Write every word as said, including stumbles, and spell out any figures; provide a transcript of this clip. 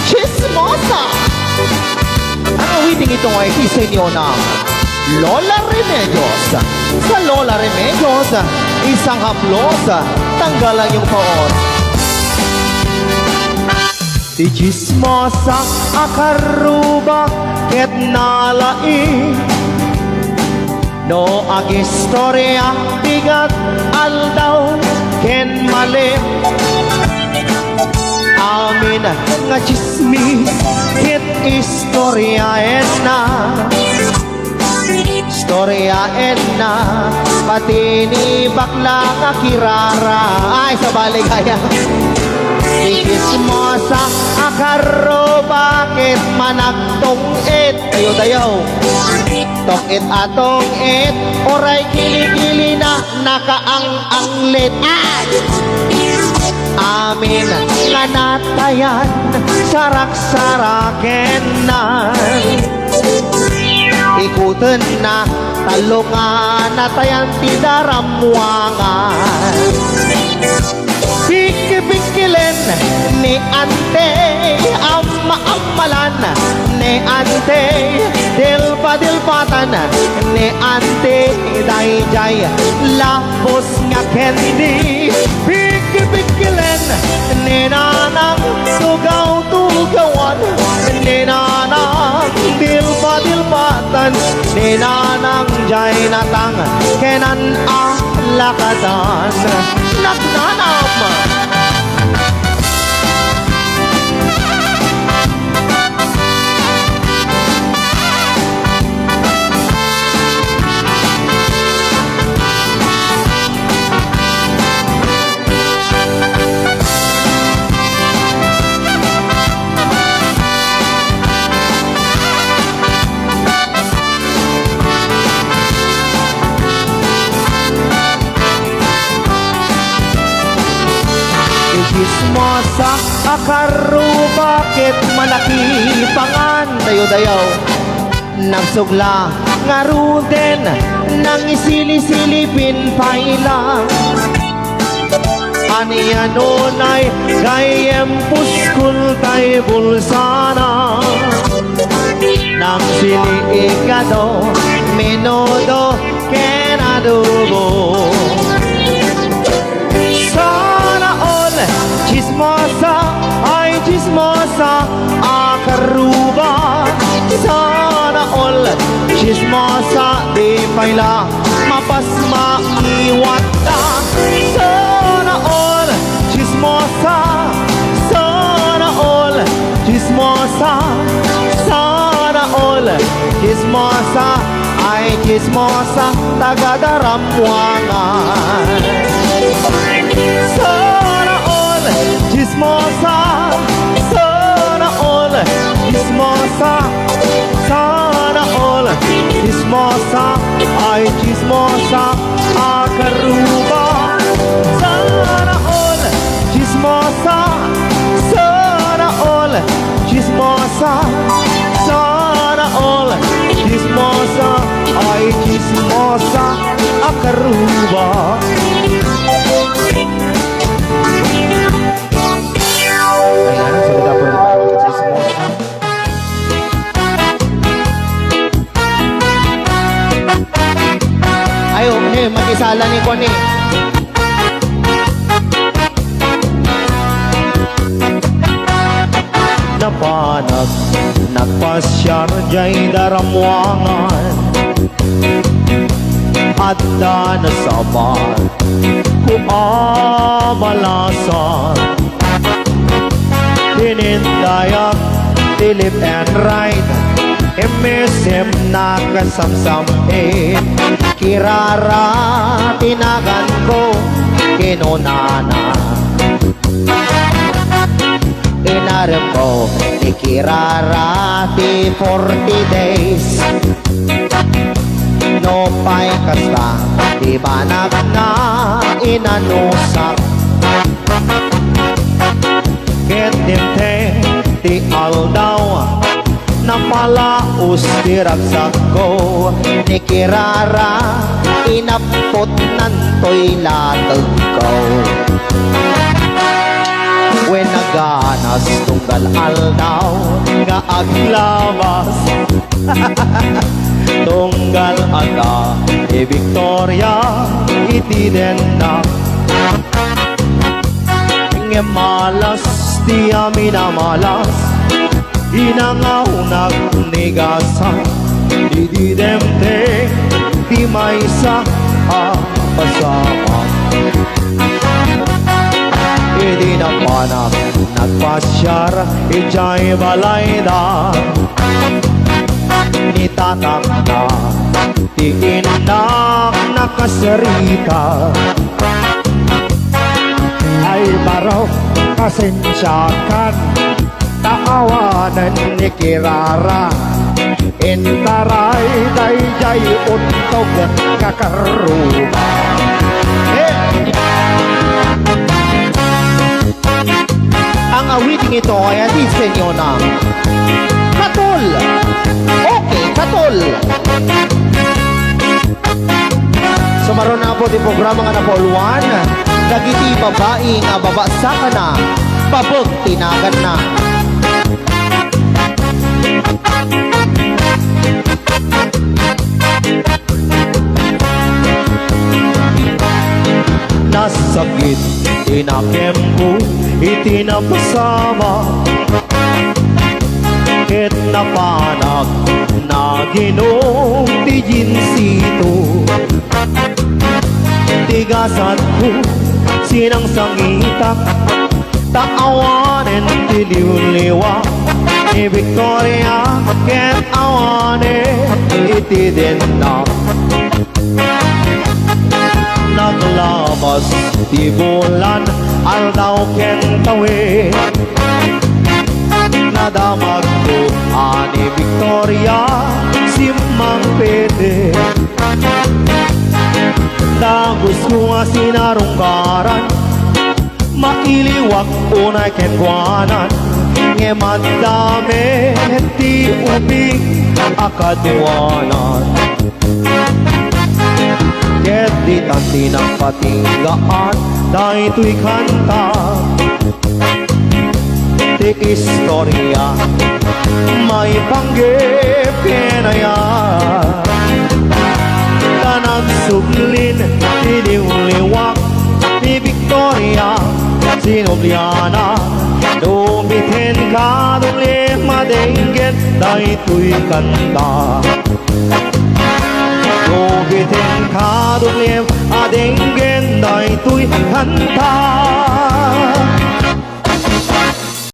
Chismosa! Ang awiting ito ay isinyo ng Lola Remedios. Sa Lola Remedios, isang haplos, tanggal ang iyong paos. Ti chismosa a karruba ket nalaing. No agistorya bigat aldaw ken mali. Amin nga chismis ket istoryaenna. Istoryaenna pati ni bakla nga kirara. Ay, sabali gaya. Ti chismosa a karruba ket managtong-it. Dayaw, dayaw. Tong-it a tong-it, uray kilikilina, nakaang-anglit. Ay! Amin nga natayan, saraksarakenna. Ikutenna, talonganna tayan ti darammuangan. Pikki-pikkilen ni Ante, amma-ammalan ni Ante, dilpa-dilpatan ni Ante, daydiay lapos nga candy. Pikki-pikkilen ni Nanang, tugaw-tugawan ni Nanang, dilpa-dilpatan ni Nanang, jay natang kenan a lakadan. Nagnanam! Ti chismosa a karruba ket manakipangan. Dayaw, dayaw. Nagsugla ngaruden, nangisili-silipin pay la. Ania nunay gayyem puskol tay bulsana? Nangsili-ikado, menudo, ken adobo. Sana all, chismosa, ay chismosa a karruba. Sana all, chismosa, di pay la mapasma iwatta. Sana all, chismosa. Sana all, chismosa. Sana all, chismosa. Ay chismosa, taga Darambuangan. Sana all, chismosa. Sana all, chismosa. Sana all, chismosa. Ay chismosa, a karruba. Sana all, chismosa. Sana all, chismosa. Sana all, chismosa. Ay chismosa, a karruba. Ayan, salita po ng chismosa. Ayo, eh, makisala ni Kuan, eh. Napanak, nagpasiar jay Darambuangan. Adda nasabat ko a malasan. Tinindayak ti left and right, M S M nakasamsam-it. Kirara ti naganko, kinunana. Inaremko ni Kirara ti forty days. Nupay kasta, ti banag nga inanusak. Ket dimteng ti aldaw, napalaos ti ragsakko. Ni Kirara, inappotnan toy lategko. Wen naganas Tunggal aldaw nga aglabas, tunggal adda ni Victoria iti denna. Ngem malas ti amin a malas, inangaw nagnigasan, idi dimteng ti maysa a pasamak. Idi napanak nagpasiar idiay balayda, ni tatangna ti innak nakasarita. Ay, barok, pasensiakan, ta awanen ni kirara. Intaray daydiay untog nga karruma. Eh! Ang awit ito ay hatid sa inyo ng Katol. Okay, Katol. Sumaruno po ti programa nga napauluan dagiti babai nga babasakana, babek ti naganna. Nasakit ti nakemko iti napasamak, ket napanak naginom ti ginsito. Ti gasatko sinangsangitak, ta awanen ti liwliwa ni Victoria ket awanen iti denna. Naglabas ti bulan, aldaw ken tawen, nadamagko a ni Victoria simmangpet. Dagusko a sinarungkaran, mailiwak unay kenkuana, ngem adda met ti ubing a kaduana. Ket ditan ti nagpatinggaan daytoy kanta. Ti istoria maipanggep ken aya, ta nagsublin ti liwliwak ni Victoria, sinubliana. No biten kadumlem a denggen daytoy kanta. No biten kadumlem a denggen daytoy kanta.